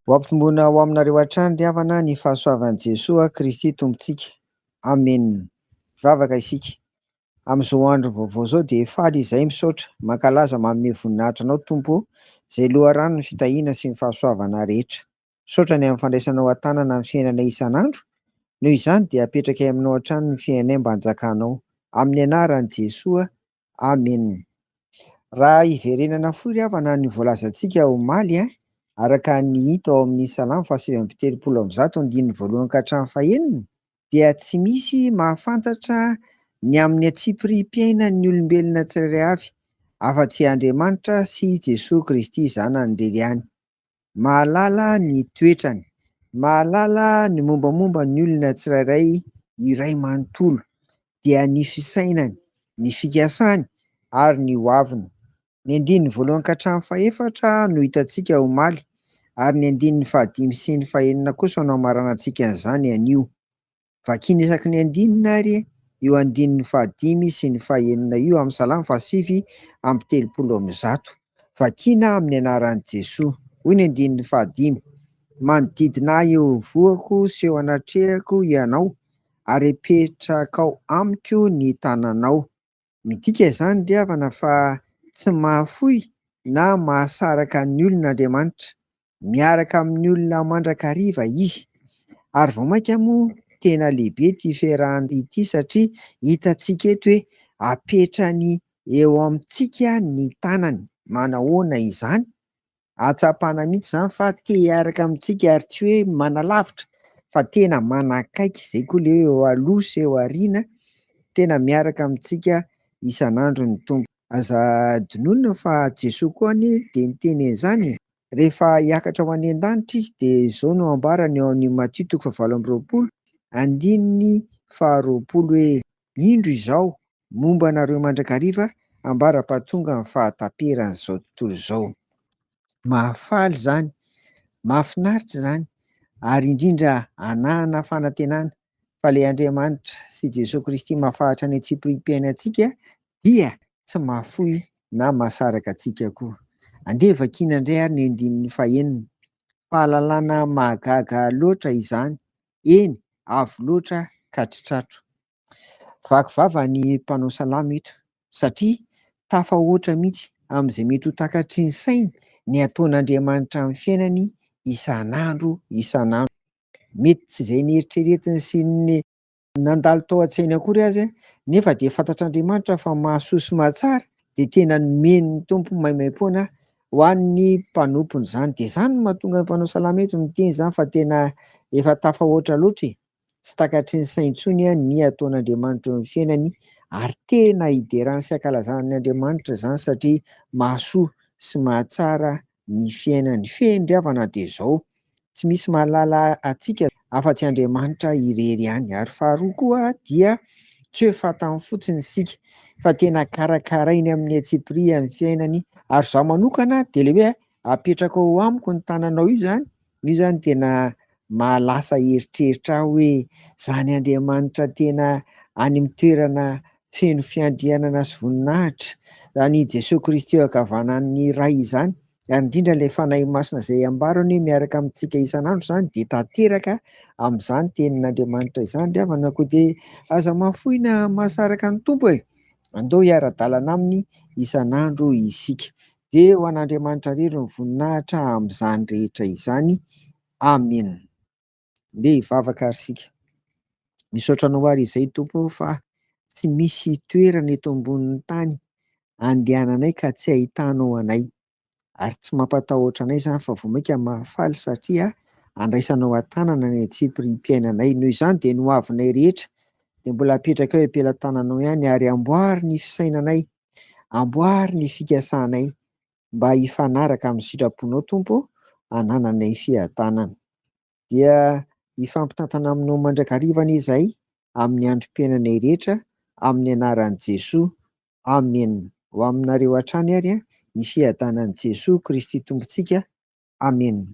Ho ampitomboina ho aminareo hatrany ry havana ny fahasoavan'i Jesoa Kristy Tompontsika. Amena. Hivavaka isika. Amin'izao andro vaovao izao dia faly izahay misaotra, mankalaza, manome voninahitra Anao Tompo ô, izay loharanon'ny fitahiana sy ny fahasoavana rehetra. Misaotra ny amin'ny fandraisanao an-tanana ny fiainanay isan'andro, noho izany dia apetrakay aminao hatrany ny fiainanay mba hanjakanao. Amin'ny anaran'i Jesoa. Amena. Raha hiverenana fohy ry havana ny voalazantsika omaly, araka ny hita ao amin'ny Salamo faha-139 andininy voalohany ka hatramin'ny fahenina, dia tsy misy mahafantatra ny amin'ny antsipiriam-piainan'ny olombelona tsirairay avy afa-tsy Andriamanitra sy Jesoa Kristy Zanany irery ihany. Mahalala ny toetrany, mahalala ny mombamomba ny olona tsirairay iray manontolo, dia ny fisainany, ny fikasany ary ny hoaviny. Ny andininy voalohany ka hatramin'ny fahefatra no hitantsika omaly, ary ny andininy fahadimy sy ny fahenina kosa no hamaranantsika an'izany anio. Vakina isaky ny andininy ary io andininy fahadimy sy ny fahenina io amin'ny Salamo faha-139. Vakina amin'ny anaran'i Jesoa. Hoy ny andininy fahadimy, Manodidina ahy eo ivohoko sy eo anatrehako Ianao, ary apetrakao amiko ny tananao. Midika izany ry havana fa tsy mahafoy na mahasaraka ny olona Andriamanitra. Miaraka amin'ny olona mandrakariva Izy. Ary vao mainka moa tena lehibe ity fiarahana ity satria hitantsika eto hoe apetrany eo amintsika ny tanany. Manahoana izany? Ahatsapana mihitsy izany fa te hiaraka amintsika ary tsy hoe manalavitra fa tena manakaiky, izay koa ilay hoe eo aloha sy eo aoriana, tena miaraka amintsika isan'andro ny Tompo. Aza adinoina fa Jesoa koa anie dia niteny an'izany e! Rehefa hiakatra ho any an-danitra Izy dia izao no ambarany ao amin'ny Matio toko fahavalo amby roapolo andininy faharoapolo hoe, Indro Izaho momba anareo mandrakariva ambara-pahatonga ny fahataperan'izao tontolo izao. Mahafaly izany, mahafinaritra izany, ary indrindra anahana fanantenana fa ilay Andriamanitra sy Jesoa Kristy mahafahatra ny antsipiriam-piainantsika dia tsy mahafoy na mahasaraka antsika koa. Andeha vakiana indray ary ny andininy fahenina. Fahalalana mahagaga loatra izany, eny, avo loatra ka tsy tratro. Vaky vava ny mpanao salamo eto satria tafahoatra mihitsy amin'izay mety ho takatry ny sainy ny ataon'Andriamanitra amin'ny fiainany isan'andro isan'andro. Mety tsy izay neritreretiny sy ny nandalo tao an-tsainy akory aza nefa dia fantatr'Andriamanitra fa mahasoa sy mahatsara dia tena nomen'ny Tompo maimaimpoana ho an'ny mpanompony izany. Dia izany no mahatonga ny mpanao salamo eto miteny izany fa tena efa tafahoatra loatra e! Tsy takatry ny sainy intsony ny ataon'Andriamanitra eo amin'ny fiainany ary tena hiderany sy hankalazany Andriamanitra izany satria mahasoa sy mahatsara ny fiainany. Fehiny ry havana dia izao, tsy misy mahalala antsika afa-tsy Andriamanitra irery ihany. Ary faharoa koa dia tsy hoe fantany fotsiny isika fa tena karakarainy amin'ny antsipiriany ny fiainany. Ary izaho manokana dia ilay hoe apetrako ao amiko ny tananao io izany, Io zany tena mahalasa eritreritra ahy hoe zany Andriamanitra tena any amin'ny toerana feno fiandrianana sy voninahitra, zany Jesoa Kristy eo ankavanan'ny Ray izany, ary indrindra ilay Fanahy Masina izay ambarany hoe miaraka amintsika isan'andro izany dia tanteraka amin'izany tenin'Andriamanitra izany ry havana. Koa dia aza mahafoy na mahasaraka ny Tompo e! Andao hiara-dalana aminy isan'andro isika. Dia ho an'Andriamanitra irery ny voninahitra amin'izany rehetra izany. Amena. Ndeha hivavaka ary isika. Misaotra Anao ary izay Tompo ô fa tsy misy toerana eto ambonin'ny tany andehananay ka tsy ahitanao anay. Ary tsy mampatahotra anay izany fa vao mainka mahafaly satria andraisanao an-tanana ny antsipiriam-piainanay. Noho izany dia ny hoavinay rehetra dia mbola apetrakao eo am-pelatananao ihany ary amboary ny fisainanay Amboary ny fikasanay mba hifanaraka amin'ny sitraponao Tompo ô, hanananay fiadanana. Dia hifampitantana aminao mandrakariva anie izahay amin'ny androm-piainanay rehetra amin'ny anaran'i Jesoa. Amena. Ho aminareo hatrany ary ny fiadanan'i Jesoa Kristy Tompontsika. Amena.